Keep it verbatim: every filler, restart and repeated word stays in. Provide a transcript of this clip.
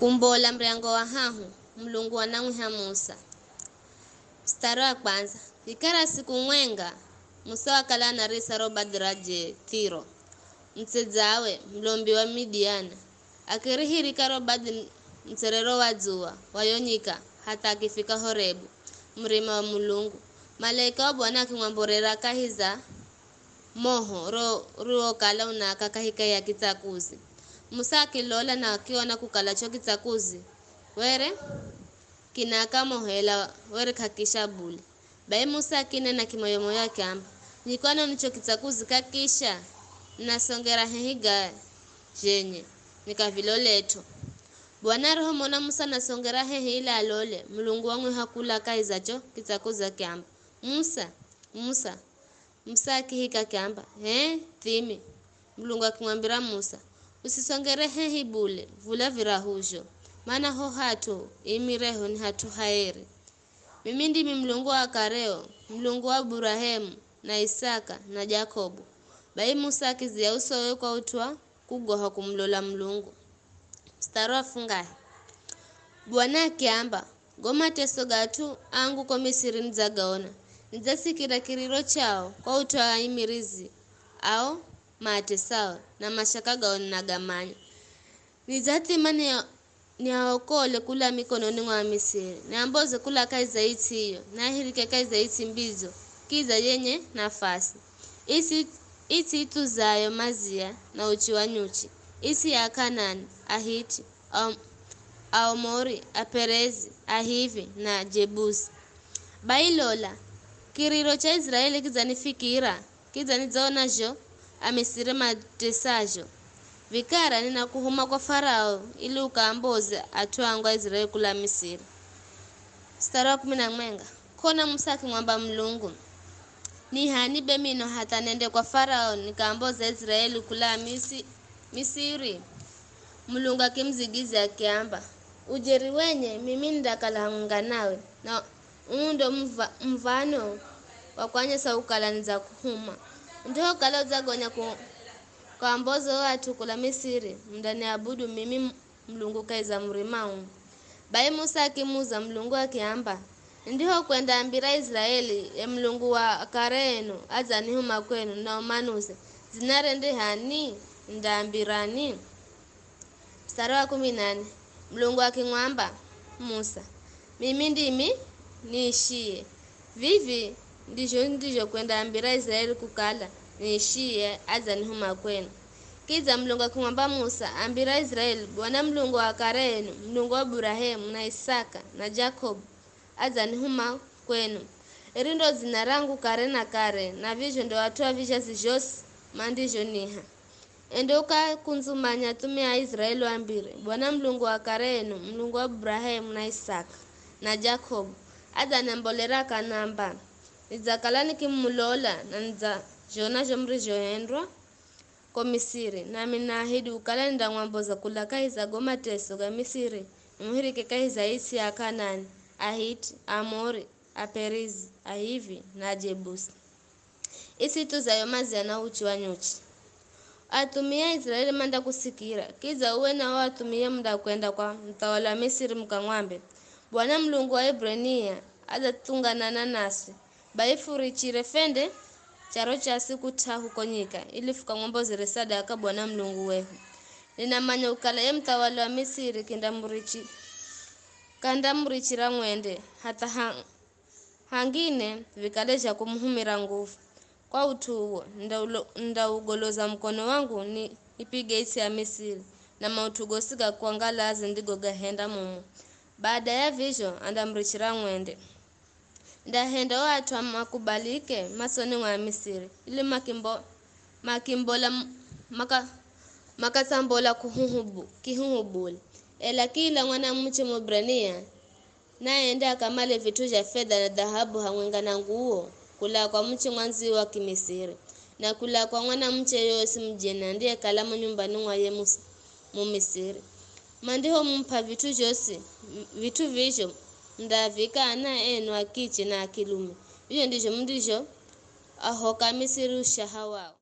Kumbola muryango wa hahu, Mulungu wanamwiha Musa. Mstari wa kwanza. Vikara siku mwenga, Musa wakala anarisa ro badhi ra Jethiro, mutsedzawe, mulombi wa Midiani. Akirihirika ro badhi mtserero wa dzuwa wa yo nyika, hatha akifika Horebu, murima wa Mulungu. Malaika wa Bwana akimwamborera kahi za moho ro riwokala unaka kahikahi ya kitsakuzi. Musa akilola na akiona kukala cho kitsakuzi were kinaka moho ela were k'akisha bule. Bai Musa akinena kimoyo-moyo akiamba, "Nikona nicho kitsakuzi kakisha, ninasongera hehi ga zhenye, nikavilolet'o." Bwana arihomona Musa anasongera hehi ili alole, Mulungu wamwiha kula kahi za cho kitsakuzi akiamba, "Musa, Musa." Musa akihika akiamba, "H'e, thimi." Mulungu akimwambira Musa, "Usisongere hehi bule, vula virahuzho, mana ho hat'u iimireho ni hat'u haeri. Mimi ndimi Mulungu wa akareo, Mulungu wa Burahemu, na Isaka, na Jakobu." Bai Musa akiziya usowe kwa ut'u wa kugoha kumulola Mulungu. Mstari wa fungahe. Bwana akiamba, "Go mateso ga at'u angu ko Misiri nidzagaona, nidzasikira kiriro chao kwa ut'u wa aimirizi ao maatesao, na mashaka gao ninagamanya. Nidzathima nia-, niaokole kula mikononi mwa Amisiri, niamboze kula kahi za its'i iyo, niahirike kahi za its'i mbidzo, kidza yenye nafasi. Its'i, its'i ithuzayo mazia na uchi wa nyuchi, its'i ya Akanani, Ahiti, Aom-, Aomori, Aperezi, Ahivi, na Ajebusi." Bai lola, kiriro cha Iziraeli kidzanifikira, kidza nidzaona zho Amisiri matesazho. Vikara ninakuhuma kwa Farao ili ukaamboze at'u angu Aiziraeli kula Misiri. Mstari wa kumi na mwenga. K'ona Musa akimwamba Mulungu, "Ni h'ani be mino hatha nende kwa Farao nikaamboze Aiziraeli kula Misi-, Misiri?" Mulungu akimudzigidzya akiamba, "Ujeri wenye mimi nindakala hamwenga nawe, na uu ndo muva-, muv̱ano wa kwanyesa kukala nidzakuhuma. Ndihokala udzagonya ku-, kuamboza o at'u kula Misiri, mundaniabudu mimi Mulungu kahi za murima uu." Bai Musa akimuza Mulungu akiamba, "Nindihokwendaambira Iziraeli, ye Mulungu wa akare enu adzanihuma kwenu, na umanuze, dzinare ndi h'ani? Nindaambirani?" Mstari wa kumi na nne, Mulungu akimwamba Musa, "Mimi ndimi niishiye. Vivi ndizho nindizhokwendaambira Iziraeli kukala, niishiye adzanihuma kwenu." Kidza Mulungu akimwamba Musa, "Ambira Iziraeli, Bwana Mulungu wa akare enu, Mulungu wa Burahemu, na Isaka, na Jakobu, adzanihuma kwenu. Eri ndo dzina rangu kare na kare, na vizho ndo at'u a vizhazi zhosi mandizhoniha. Enda ukakundzumanya athumia a Iziraeli uambire, 'Bwana Mulungu wa akare enu, Mulungu wa Burahemu na Isaka na Jakobu, adzaniambolera akanamba, nidzakala nikimulola na nidzazhona zho murizhohendwa ko Misiri, nami naahidi kukala nindamwamboza kula kahi za go mateso ga Misiri, nimuhirike kahi za its'i ya Akanani, Ahiti, Aamori, Aperezi, Ahivi, na Ajebusi. Its'i ithuzayo mazia na uchi wa nyuchi.' Athumia a Iziraeli mandakusikira, kidza uwe na o athumia mundakwenda kwa muthawali wa Misiri mukamwambe, 'Bwana Mulungu wa Aeburania adzathunganana naswi, bai furichire fende charo cha siku t'ahu ko nyika, ili fukamwambozere sadaka Bwana Mulungu wehu.' Ninamanya kukala ye muthawali wa Misiri kindamurichi-, kandamurichira mwende, hatha ha-, hangine vikale zha kumuhumira nguvu. Kwa ut'u uwo, ndaulo-, ndaugoloza mukono wangu ni, nipige its'i ya Misiri, na maut'u gosi ga kwangalaza ndigogahenda mumo. Baada ya vizho, andamurichira mwende. Ndahenda o at'u makubalike masoni mwa Amisiri, ili makimbo-, makimbola m-, maka-, makatsambola kuhuhubu-, kihuhubuli. Ela kila mwanamuche Mweburania naende akamale vit'u zha fedha na dhahabu hamwenga na nguwo, kula kwa muche mwandziwe wa Kimisiri, na kula kwa mwanamuche yoyosi mujeni andiyekala mo nyumbani mwa ye Mus-, Mumisiri. Mandihomup'a vit'u zhosi, vit'u vizho mundaavika ana enu a kiche na a kilume. Vizho ndizho mundizhoahoka Misiri ushaha wao.